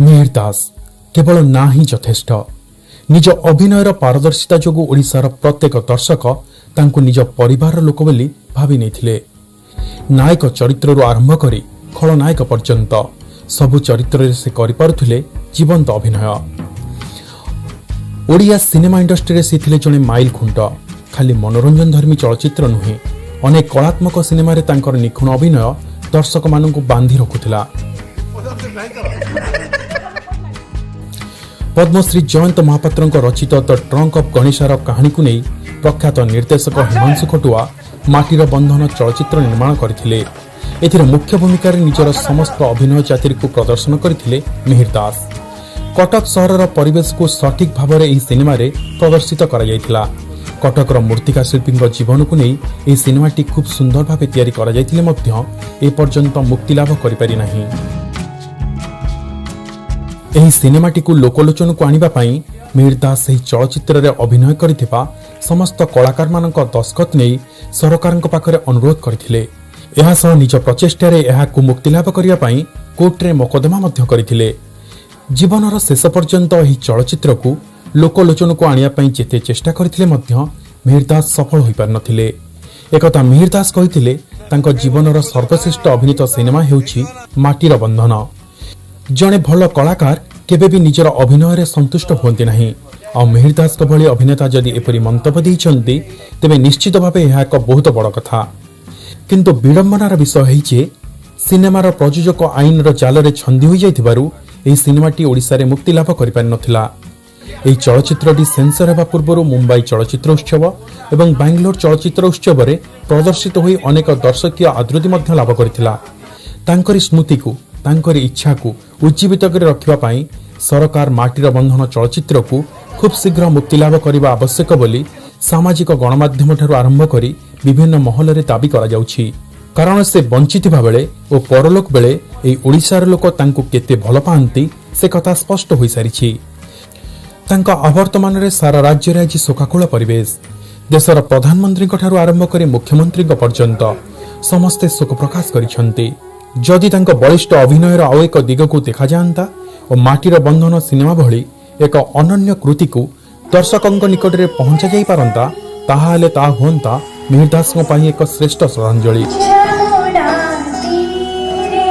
ମିହିର ଦାସ, କେବଳ ନାଁ ହିଁ ଯଥେଷ୍ଟ। ନିଜ ଅଭିନୟର ପାରଦର୍ଶିତା ଯୋଗୁଁ ଓଡ଼ିଶାର ପ୍ରତ୍ୟେକ ଦର୍ଶକ ତାଙ୍କୁ ନିଜ ପରିବାରର ଲୋକ ବୋଲି ଭାବି ନେଇଥିଲେ। ନାୟକ ଚରିତ୍ରରୁ ଆରମ୍ଭ କରି ଖଳନାୟକ ପର୍ଯ୍ୟନ୍ତ ସବୁ ଚରିତ୍ରରେ ସେ କରିପାରୁଥିଲେ ଜୀବନ୍ତ ଅଭିନୟ। ଓଡ଼ିଆ ସିନେମା ଇଣ୍ଡଷ୍ଟ୍ରିରେ ସେ ଥିଲେ ଜଣେ ମାଇଲ ଖୁଣ୍ଟ। ଖାଲି ମନୋରଞ୍ଜନ ଧର୍ମୀ ଚଳଚ୍ଚିତ୍ର ନୁହେଁ, ଅନେକ କଳାତ୍ମକ ସିନେମାରେ ତାଙ୍କର ନିଖୁଣ ଅଭିନୟ ଦର୍ଶକମାନଙ୍କୁ ବାନ୍ଧି ରଖୁଥିଲା। ପଦ୍ମଶ୍ରୀ ଜୟନ୍ତ ମହାପାତ୍ରଙ୍କ ରଚିତ ଦ ଟ୍ରଙ୍କ ଅଫ୍ ଗଣେଶାର କାହାଣୀକୁ ନେଇ ପ୍ରଖ୍ୟାତ ନିର୍ଦ୍ଦେଶକ ହିମାଂଶୁ ଖଟୁଆ ମାଟିର ବନ୍ଧନ ଚଳଚ୍ଚିତ୍ର ନିର୍ମାଣ କରିଥିଲେ। ଏଥିରେ ମୁଖ୍ୟ ଭୂମିକାରେ ନିଜର ସମସ୍ତ ଅଭିନୟ ଚାତୁରୀକୁ ପ୍ରଦର୍ଶନ କରିଥିଲେ ମିହିର ଦାସ। କଟକ ସହରର ପରିବେଶକୁ ସଠିକ୍ ଭାବରେ ଏହି ସିନେମାରେ ପ୍ରଦର୍ଶିତ କରାଯାଇଥିଲା। କଟକର ମୂର୍ତ୍ତିକା ଶିଳ୍ପୀଙ୍କ ଜୀବନକୁ ନେଇ ଏହି ସିନେମାଟି ଖୁବ୍ ସୁନ୍ଦର ଭାବେ ତିଆରି କରାଯାଇଥିଲେ ମଧ୍ୟ ଏପର୍ଯ୍ୟନ୍ତ ମୁକ୍ତିଲାଭ କରିପାରିନାହିଁ। ଏହି ସିନେମାଟିକୁ ଲୋକଲୋଚନକୁ ଆଣିବା ପାଇଁ ମିହିର ଦାସ ସେହି ଚଳଚ୍ଚିତ୍ରରେ ଅଭିନୟ କରିଥିବା ସମସ୍ତ କଳାକାରମାନଙ୍କ ଦସ୍ତଖତ ନେଇ ସରକାରଙ୍କ ପାଖରେ ଅନୁରୋଧ କରିଥିଲେ। ଏହାସହ ନିଜ ପ୍ରଚେଷ୍ଟାରେ ଏହାକୁ ମୁକ୍ତିଲାଭ କରିବା ପାଇଁ କୋର୍ଟରେ ମୋକଦ୍ଦମା ମଧ୍ୟ କରିଥିଲେ। ଜୀବନର ଶେଷ ପର୍ଯ୍ୟନ୍ତ ଏହି ଚଳଚ୍ଚିତ୍ରକୁ ଲୋକଲୋଚନକୁ ଆଣିବା ପାଇଁ ଯେତେ ଚେଷ୍ଟା କରିଥିଲେ ମଧ୍ୟ ମିହିର ଦାସ ସଫଳ ହୋଇପାରିନଥିଲେ। ଏକଥା ମିହିର ଦାସ କହିଥିଲେ, ତାଙ୍କ ଜୀବନର ସର୍ବଶ୍ରେଷ୍ଠ ଅଭିନୀତ ସିନେମା ହେଉଛି ମାଟିର ବନ୍ଧନ। ଜଣେ ଭଲ କଳାକାର କେବେ ବି ନିଜର ଅଭିନୟରେ ସନ୍ତୁଷ୍ଟ ହୁଅନ୍ତି ନାହିଁ। ଆଉ ମିହିର ଦାସଙ୍କ ଭଳି ଅଭିନେତା ଯଦି ଏପରି ମନ୍ତବ୍ୟ ଦେଇଛନ୍ତି, ତେବେ ନିଶ୍ଚିତ ଭାବେ ଏହା ଏକ ବହୁତ ବଡ଼ କଥା। କିନ୍ତୁ ବିଡ଼ମ୍ବନାର ବିଷୟ ହେଉଛି, ସିନେମାର ପ୍ରଯୋଜକ ଆଇନର ଜାଲରେ ଛନ୍ଦି ହୋଇଯାଇଥିବାରୁ ଏହି ସିନେମାଟି ଓଡ଼ିଶାରେ ମୁକ୍ତିଲାଭ କରିପାରିନଥିଲା। ଏହି ଚଳଚ୍ଚିତ୍ରଟି ସେନ୍ସର ହେବା ପୂର୍ବରୁ ମୁମ୍ବାଇ ଚଳଚ୍ଚିତ୍ର ଉତ୍ସବ ଏବଂ ବାଙ୍ଗାଲୋର ଚଳଚ୍ଚିତ୍ର ଉତ୍ସବରେ ପ୍ରଦର୍ଶିତ ହୋଇ ଅନେକ ଦର୍ଶକୀୟ ଆଦୃତି ମଧ୍ୟ ଲାଭ କରିଥିଲା। ତାଙ୍କରି ସ୍ମୃତିକୁ, ତାଙ୍କରି ଇଚ୍ଛାକୁ ଉଜ୍ଜୀବିତ କରି ରଖିବା ପାଇଁ ସରକାର ମାଟିର ବନ୍ଧନ ଚଳଚ୍ଚିତ୍ରକୁ ଖୁବ୍ ଶୀଘ୍ର ମୁକ୍ତିଲାଭ କରିବା ଆବଶ୍ୟକ ବୋଲି ସାମାଜିକ ଗଣମାଧ୍ୟମଠାରୁ ଆରମ୍ଭ କରି ବିଭିନ୍ନ ମହଲରେ ଦାବି କରାଯାଉଛି। କାରଣ ସେ ବଞ୍ଚିଥିବା ବେଳେ ଓ ପରଲୋକ ବେଳେ ଏହି ଓଡ଼ିଶାର ଲୋକ ତାଙ୍କୁ କେତେ ଭଲ ପାଆନ୍ତି, ସେ କଥା ସ୍ପଷ୍ଟ ହୋଇସାରିଛି। ତାଙ୍କ ଅବର୍ତ୍ତମାନରେ ସାରା ରାଜ୍ୟରେ ଆଜି ଶୋକାକୁଳ ପରିବେଶ। ଦେଶର ପ୍ରଧାନମନ୍ତ୍ରୀଙ୍କଠାରୁ ଆରମ୍ଭ କରି ମୁଖ୍ୟମନ୍ତ୍ରୀଙ୍କ ପର୍ଯ୍ୟନ୍ତ ସମସ୍ତେ ଶୋକ ପ୍ରକାଶ କରିଛନ୍ତି। ଯଦି ତାଙ୍କ ବଳିଷ୍ଠ ଅଭିନୟର ଆଉ ଏକ ଦିଗକୁ ଦେଖାଯାଆନ୍ତା ଓ ମାଟିର ବନ୍ଧନ ସିନେମା ଭଳି ଏକ ଅନନ୍ୟ କୃତିକୁ ଦର୍ଶକଙ୍କ ନିକଟରେ ପହଞ୍ଚାଯାଇପାରନ୍ତା, ତାହାହେଲେ ତାହା ହୁଅନ୍ତା ମିହିର ଦାସଙ୍କ ପାଇଁ ଏକ ଶ୍ରେଷ୍ଠ ଶ୍ରଦ୍ଧାଞ୍ଜଳି। ଯମୁନା ତୀରେ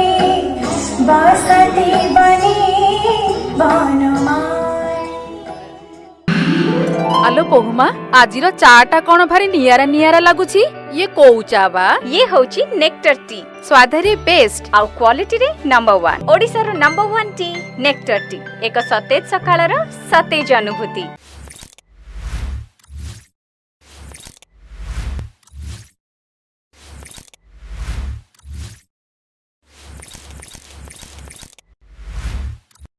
ବସତି ବନେ ବନମାଳୀ। ଆଲୋ ବୋହୁମା, ଆଜିର ଚା ଟା କଣ ଭାରି ନିଆରା ନିଆରା ଲାଗୁଛି। ଇଏ କୋଉ ଚା ବା? ଇଏ ହଉଛି ନେକ୍ଟର ଟି। ସ୍ୱାଦରେ ବେଷ୍ଟ ଆଉ କ୍ୱାଲିଟିରେ ନମ୍ବର ୱାନ୍। ଓଡ଼ିଶାର ନମ୍ବର ୱାନ୍ ଟି, ନେକ୍ଟର ଟି, ଏକ ସତେଜ ସକାଳର ସତେଜ ଅନୁଭୂତି।